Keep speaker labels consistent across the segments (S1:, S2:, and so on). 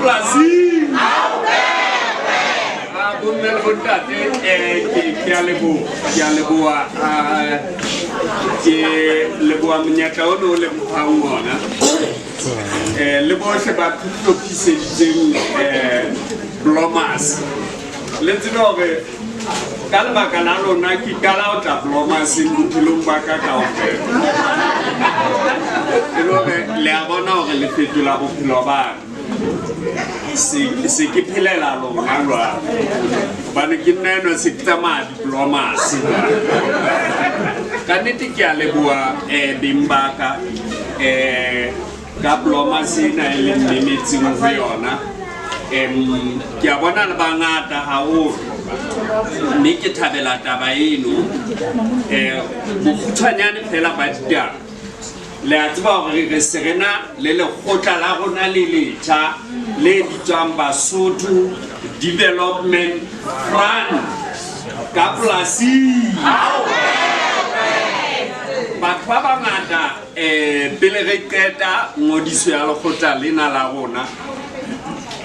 S1: polasing. Ah, bomme le bontate, ke a leboha, ke a leboha, ah, ke leboha monyetla ono o le mphang ona. Le bohle ba hlophiseditseng Blomas. Le tsebe hore ka lebaka la lona ke qala ho tla Blomaseng bophelong ba ka kaofela. E le hore le a bona hore le fetola bophelo ba ka. Se ke phelela lona jwale. Hobane ke nna enwa se ke tsamaya di-Blomas jwale. Ka nnete ke a leboha beng ba ka ka Blomas ena e leng memetseng ho yona. Ke a bona le bangata haholo, mme ke thabela taba eno. Bokgutshwanyane fela ba ditaba. Le a tseba hore re se re na le lekgotla la rona le letjha le bitswang Basotho Development Front ka polasing. Batho ba bangata pele re qeta ngodiso ya lekgotla lena la rona,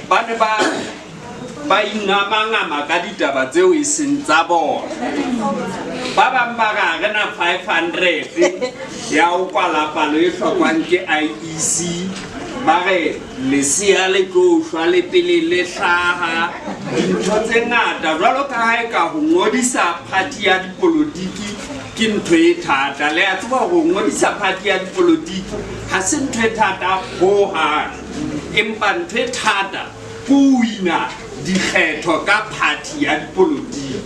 S1: ba ne ba ingamangama ka ditaba tseo e seng tsa bona. Ba bang ba re ha re na 500 ya ho kwala palo e hlokwang ke IEC, ba re lesea le tlo shwa le pele le hlaha, dintho tse ngata. Jwalo ka ha e ka ho ngodisa party ya dipolotiki ke ntho e thata. Le a tseba hore ho ngodisa party ya dipolotiki ha se ntho e thata hohang, empa ntho e thata ke ho wina dikgetho ka party ya dipolotiki,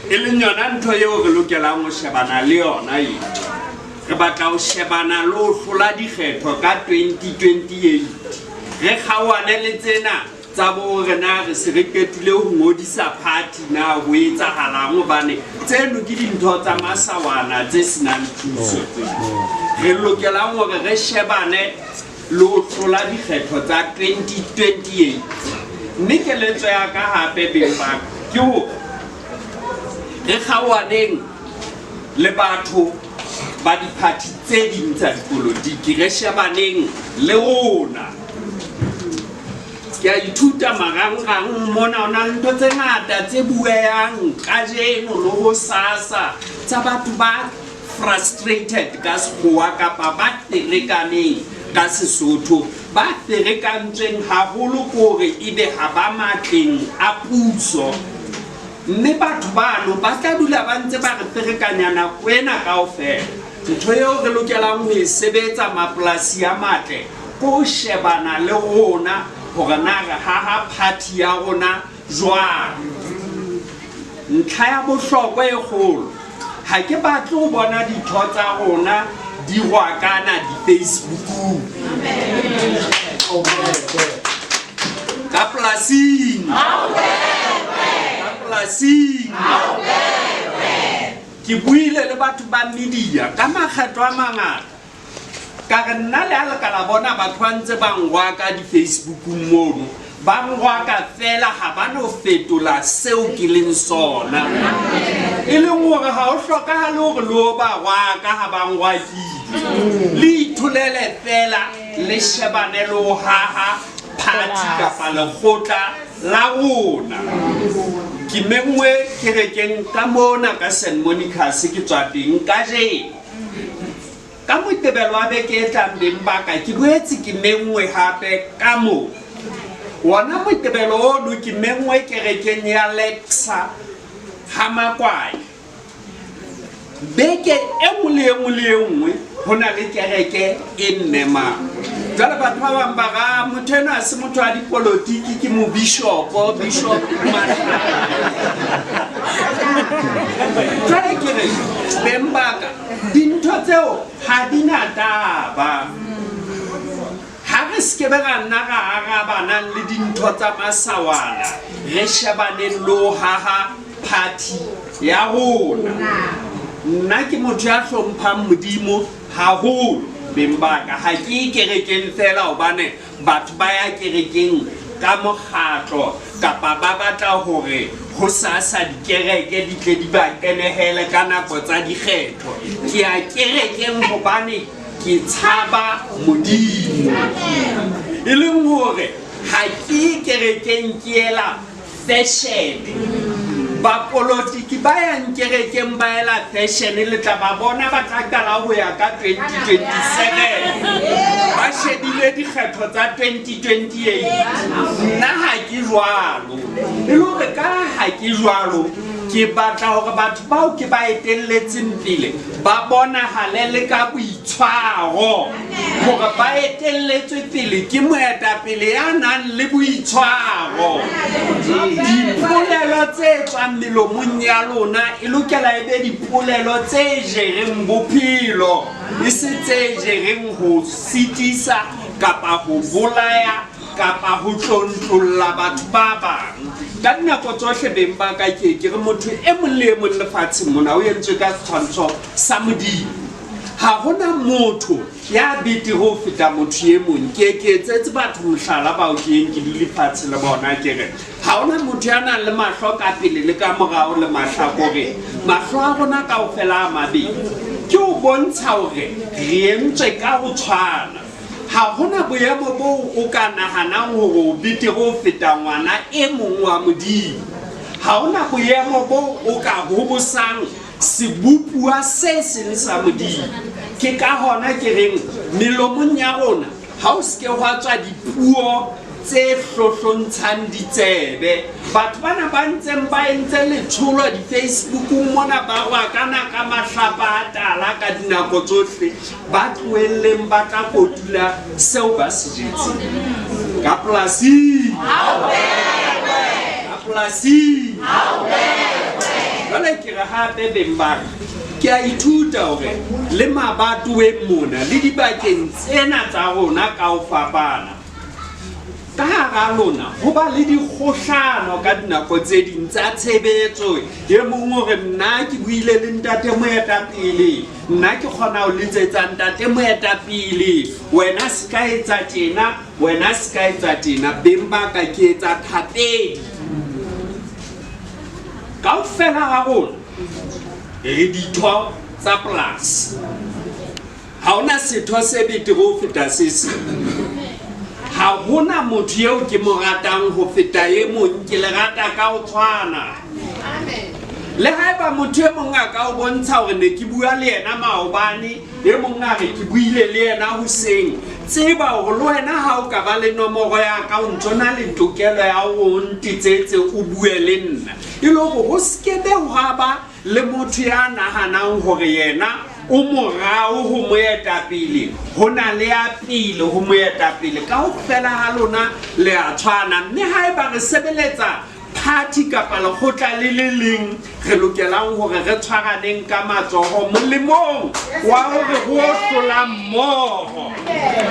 S1: e leng yona ntho eo re lokelang ho shebana le yona e. Re batla ho shebana le ho hlola dikgetho ka 2028, re kgaohane le tsena tsa bo hore na re se re qetile ho ngodisa party na ho etsahalang, hobane tseno ke dintho tsa masawana tse senang thuso. Tse re lokelang hore re shebane le ho hlola dikgetho tsa 2028. Mme keletso ya ka hape beng ba ka ke hore re kgaohaneng le batho ba diphathi tse ding tsa dipolotiki, re shebaneng le rona. Ke a ithuta marangrang mona, ho na le ntho tse ngata tse bueyang kajeno le hosasa tsa batho ba frustrated ka sekgowa kapa ba ferekaneng ka Sesotho. Ba ferekantsweng haholo ke hore ebe ha ba matleng a puso, mme batho bano ba tla dula ba ntse ba re ferekanya nako ena kaofela. Ntho eo re lokelang ho e sebetsa mapolasi a matle ke ho shebana le rona hore na re haha party ya rona jwang. Ntlha ya bohlokwa e kgolo, ha ke batle ho bona ditho tsa rona di rwakana di-Facebookung. Ka polasing. Ka polasing. Ke buile le batho ba media ka makgetlo a mangata. Ka re nna le ha le ka la bona batho ba ntse ba ngwaka di-Facebookung mono, ba ngwaka fela, ha ba no fetola seo ke leng sona. E leng hore ha ho hlokahale hore le o ba rwaka ha ba ngwakile. Le itholele fela, le shebane le ho haha party kapa lekgotla la rona. Ke menngwe kerekeng ka mona ka St Monica's ke tswa teng kajeno. Ka Moqebelo wa beke e tlang beng ba ka, ke boetse ke menngwe hape ka moo. Wona Moqebelo ono ke menngwe kerekeng ya Lexa ha Makwai. Beke e nngwe le e nngwe le e nngwe ho na le kereke e mmemang. Jwale batho ba bang ba ra motho enwa ha se motho wa dipolotiki, ke mobishopo, Bishop Mahlaba. Jwale ke re beng ba ka, dintho tseo ha di na taba. Ha re se ke be ra nna ra arabanang le dintho tsa masawana, re shebaneng le ho haha party ya rona. Nna ke motho ya hlomphang Modimo haholo beng ba ka. Ha ke ye kerekeng fela hobane batho ba ya kerekeng ka mokgatlo kapa ba batla hore hosasa dikereke di tle di ba qenehele ka nako tsa dikgetho. Ke ya kerekeng hobane ke tshaba Modimo. E leng hore ha ke ye kerekeng ke ela fashion. Bapolotiki ba yang kerekeng ba ela fashion le tla ba bona ba tla qala ho ya ka 2027. Ba shebile dikgetho tsa 2028. Nna ha ke jwalo. E le hore ka ha ke jwalo, ke batla hore batho bao ke ba etelletseng pele ba bonahale le ka boitshwaro hore ba etelletswe pele ke moetapele ya nang le boitshwaro. Dipolelo tse tswang melomong ya lona e lokela e be dipolelo tse jereng bophelo, e se tse jereng ho sitisa kapa ho bolaya kapa ho tlontlolla batho ba bang. Ka dinako tsohle beng ba ka ke ke re motho e mong le e mong lefatsheng mona o entswe ka setshwantsho sa Modimo. Ha hona motho ya betere ho feta motho e mong. Ke ke etsetse batho mohlala bao ke yeng ke dule fatshe le bona ke re ha hona motho ya nang le mahlo ka pele le ka morao le mahlakoreng. Mahlo a rona kaofela a mabedi ke ho bontsha hore re entswe ka ho tshwana. Ha hona boemo boo o ka nahanang hore o betere ho feta ngwana e mong wa Modimo. Ha hona boemo boo o ka hobosang sebopuwa se seng sa Modimo. Ke ka hona ke reng melomong ya rona ha o se ke hwa tswa dipuo tse hlohlontshang ditsebe. Batho bana ba ntseng ba entse letsholo di-Facebookong mona ba rwakana ka mahlapa a tala ka dinako tsohle, ba tlohelleng ba tla kotula seo ba se jetseng. Ka polasing! Ka polasing! Jwale ke re hape beng ba ka, ke a ithuta hore le mabatoweng mona le dibakeng tsena tsa rona ka ho fapana, Ka hara lona ho ba le dikgohlano ka dinako tse ding tsa tshebetso. E mong o re, Nna ke buile le ntate moetapele, nna ke kgona ho letsetsa ntate moetapele, wena se ka etsa tjena, wena se ka etsa tjena. Beng ba ka, ke etsa thapedi. Kaofela ha rona re ditho tsa polasi. Ha hona setho se betere ho feta se seng. Ha hona motho eo ke mo ratang ho feta e mong, ke le rata ka ho tshwana. Le haeba motho e mong a ka o bontsha hore ne ke bua le yena maobane, e mong a re ke buile le yena hoseng, tseba hore le wena ha o ka ba le nomoro ya ka o ntso na le tokelo ya hore o ntetsetse o bue le nna. E le hore ho se ke be hwa ba le motho ya nahanang hore yena o morao ho moetapele, ho na le ya pele ho moetapele. Kaofela ha lona le a tshwana, mme haeba re sebeletsa phathi kapa lekgotla le le leng, re lokelang hore re tshwaraneng ka matsoho molemong wa hore re o hlola mmoho.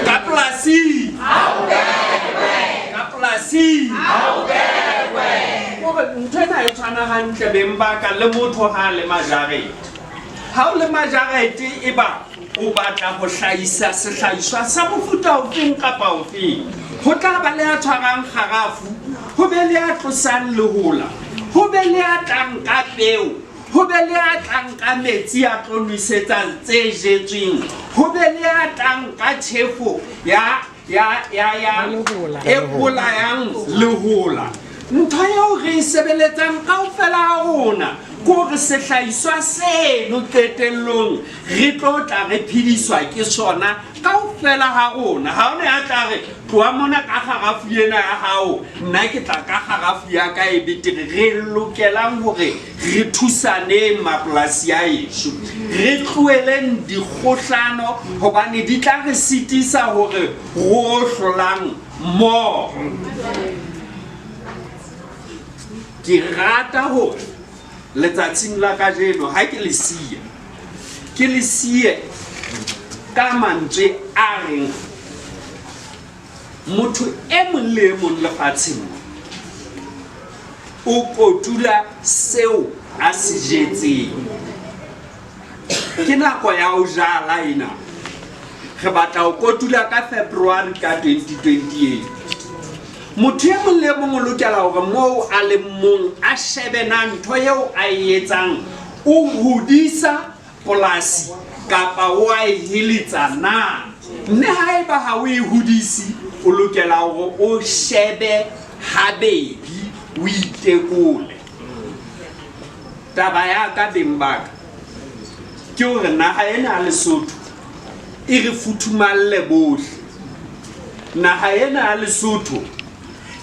S1: Ka polasing! Ka polasing! Hore ntho ena e tshwana hantle beng ba ka le motho ha a lema jarete. Ha o lema jarete eba o batla ho hlahisa sehlahiswa sa mofuta ofeng kapa ofeng, ho tla ba le ya tshwarang kgarafu, ho be le ya tlosang lehola, ho be le ya tlang ka peo, ho be le ya tlang ka metsi a tlo nwesetsang tse jetsweng, ho be le ya tlang ka tjhefo ya ya ya ya e bolayang lehola. Ntho eo re e sebeletsang kaofela ha rona ke hore sehlahiswa seno qetellong re tlo tla re phediswa ke sona kaofela ha rona. Ha ho ne a tla re tloha mona ka kgarafu ena ya hao, nna ke tla ka kgarafu ya ka e betere. Re lokelang hore re thusaneng mapolasi a ešo, re tloheleng dikgohlano hobane di tla re sitisa hore ro hlolang mmoho. Ke rata hore letsatsing la kajeno ha ke le siya, ke le siye ka mantswe a reng motho e mong le e mong lefatsheng o kotula seo a se jetseng. Ke nako ya ho jala ena. Re batla ho kotula ka February ka 2028. Motho e mong le e mong o lokela hore moo a leng mong a shebe na ntho eo a e etsang o hodisa polasi kapa o a e heletsa na. Mme haeba ha o e hodise, o lokela hore o shebe habedi, o itekole. Taba ya ka beng ba ka ke hore naha ena ya Lesotho e re futhumalle bohle. Naha ena ya Lesotho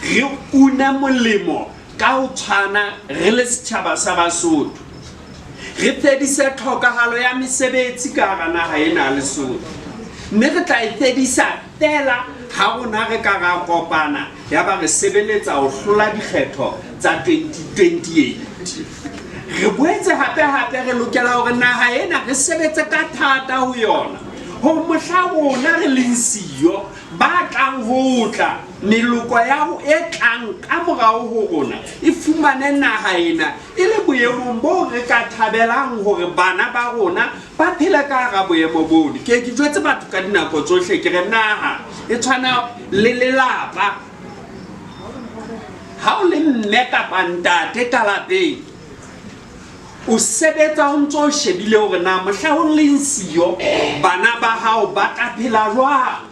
S1: re una molemo ka ho tshwana re le setjhaba sa Basotho. Re fedise tlhokahalo ya mesebetsi ka hara naha ena ya Lesotho. Mme re tla e fedisa feela ha rona re ka ra kopana ya ba re sebeletsa ho hlola dikgetho tsa 2028. Re boetse hape-hape re lokela hore naha ena re sebetse ka thata ho yona, hore mohla rona re leng siyo, ba tlang ho tla, meloko ya e tlang ka morao ho rona e fumane naha ena e le boemong boo re ka thabelang hore bana ba rona ba phele ka hara boemo bono. Ke ke jwetse batho ka dinako tsohle ke re naha e tshwana le lelapa. Ha o le mme kapa ntate ka lapeng, o sebetsa o ntso o shebile hore na mohla o leng siyo bana ba hao ba tla phela jwang.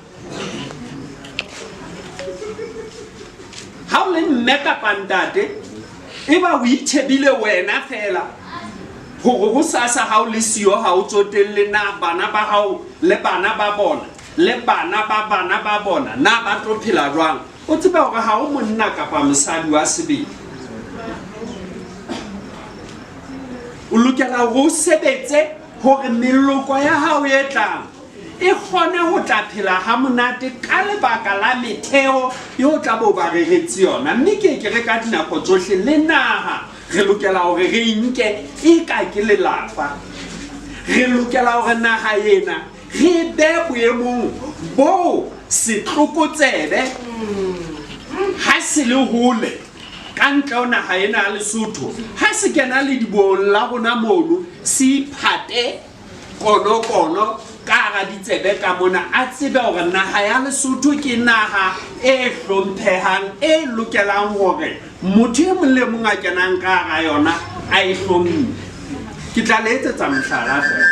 S1: Ha o le mme kapa ntate, eba o itjhebile wena feela hore hosasa ha o le siyo ha o tsotelle na bana ba hao le bana ba bona le bana ba bana ba bona na ba tlo phela jwang. O tsebe hore ha o monna kapa mosadi wa sebele. O lokela hore o sebetse hore meloko ya hao e tlang e kgone ho tla phela ha monate ka lebaka la metheo eo tla bo ba reretse yona. Mme ke ke re ka dinako tsohle le naha re lokela hore re e nke e ka ke lelapa. Re lokela hore naha ena re e behe boemong boo setlokotsebe ha se le hole ka ntle ho naha ena ya Lesotho, ha se kena ledibohong la rona mono se iphate konokono ka hara ditsebe ka mona, a tsebe hore naha ya Lesotho ke naha e hlomphehang, e lokelang hore motho e mong le mong a kenang ka hara yona a e hlomphe. Ke tla le etsetsa mohlala feela.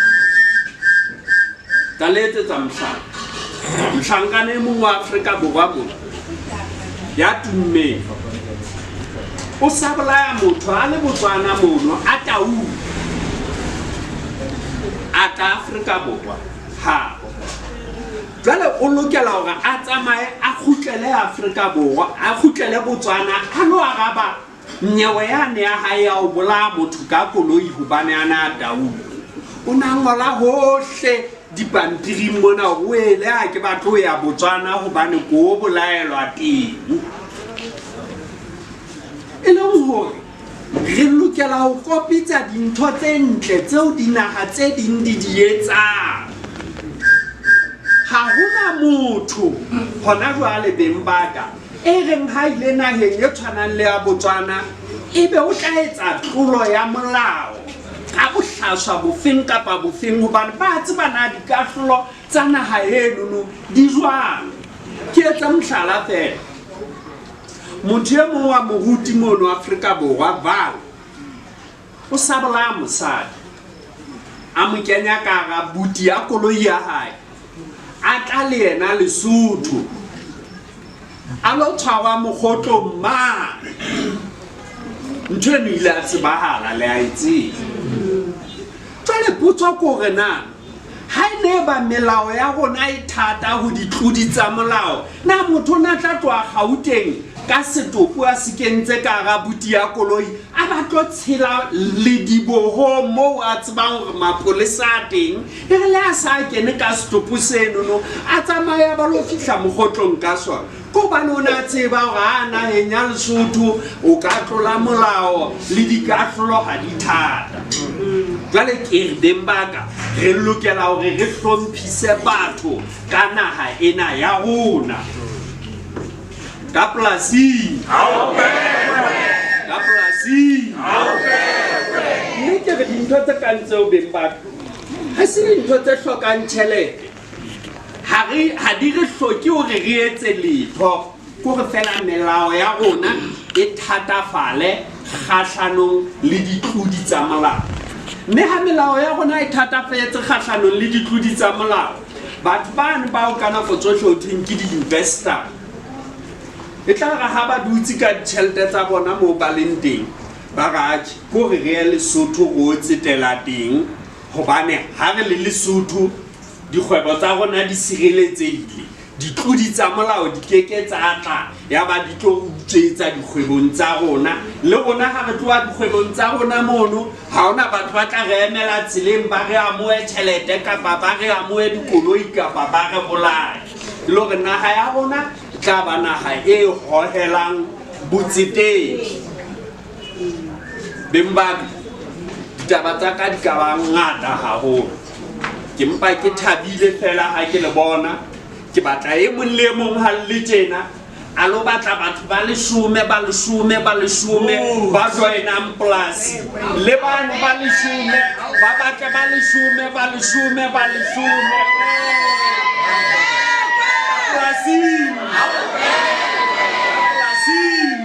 S1: Tla le etsetsa mohlala. Mohlankana e mong wa Afrika Borwa mona ya tummeng o sa bolaya motho a le Botswana mono a Taung, a tla Afrika Borwa habo. Jwale o lokela hore a tsamaye a kgutlele Afrika Borwa, a kgutlele Botswana a lo araba nyewe yane ya hae ya ho bolaya motho ka koloi hobane a na a Taung. O na ngola hohle dipampiring mona hore o ele ha ke batle ho ya Botswana hobane ko bolaelwa teng. E leng hore re lokela ho kopitsa dintho tse ntle tseo dinaha tse ding di di etsang. Ha hona motho hona jwale beng ba ka e reng ha ile naheng e tshwanang le ya Botswana ebe o tla etsa tlolo ya molao ka bohlaswa bofeng kapa bofeng, hobane ba tseba na dikahlolo tsa naha enono di jwang. Ke etse mohlala feela. Motho e mong wa moruti mono Afrika Borwa, Val, o sa bolaya mosadi, a mo kenya ka hara buti ya koloi ya hae, a tla le yena Lesotho, a lo tshwarwa mokgotlong mane. Ntho eno ile a tsebahala, le a e tseba. Jwale potso ke hore na ha e ne ba melao ya rona e thata ho ditlodi tsa molao, na motho o ne a tla tloha Gauteng ka setopo a se kentse ka hara buti ya koloi a ba tlo tshela ledibohong moo a tsebang hore mapolesa a teng, e re le a sa kene ka setopo senono a tsamaya ba lo fihla mokgotlong ka sona? Ke hobane o ne a tseba hore a naheng ya Lesotho o ka tlola molao le dikahlolo ha di thata. Jwale ke re beng ba ka re lokela hore re hlomphise batho ka naha ena ya rona. Ka polasing, ka polasing. Mme ke re dintho tse kang tseo beng ba ka ha se dintho tse hlokang tjhelete. Ha re ha di re hloke hore re etse letho, ke hore feela melao ya rona e thatafale kgahlanong le ditlodi tsa molao. Mme ha melao ya rona e thatafetse kgahlanong le ditlodi tsa molao, Batho bane bao ka nako tsohle ho thweng ke di-investor, e tla re ha ba dutse ka ditjhelete tsa bona moo ba leng teng, ba re atjhe, ke hore re ye Lesotho re o tsetela teng, hobane ha re le Lesotho dikgwebo tsa rona di sireletsehile, ditlodi tsa molao di keke tsa tla ya ba di tlo utswetsa dikgwebong tsa rona. Le rona ha re tloha dikgwebong tsa rona mono, ha hona batho ba tla re emela tseleng ba re amohe tjhelete kapa ba re amohe dikoloi kapa ba re bolaye. E le hore naha ya rona e tla ba naha e hohelang botsetedi. Beng ba ka, ditaba tsa ka di ka ba ngata haholo. Ke mpa ke thabile fela ha ke le bona. Ke batla e mong le e mong ha le tjena a lo batla batho ba leshome, ba leshome, ba leshome ba joinang polasi. Le bano ba leshome, ba batle ba leshome, ba leshome, ba leshome. Polasing. Polasing.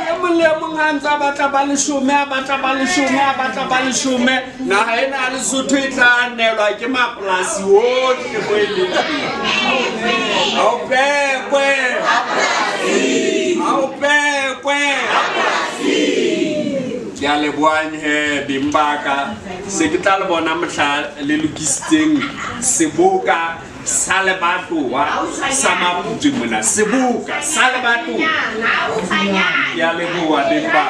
S1: E mong le e mong ha ntse a batla ba leshome, a batla ba leshome, a batla ba leshome, naha ena ya Lesotho e tla nelwa ke mapolasi ohle mo e leng teng. Ha o pekwe. Ha o pekwe. Ke a lebohang he beng ba ka. Se ke tla le bona mohla le lokisitseng seboka sa lebatowa sa Maputswe mona. Seboka sa lebatowa. Ke a leboha beng ba.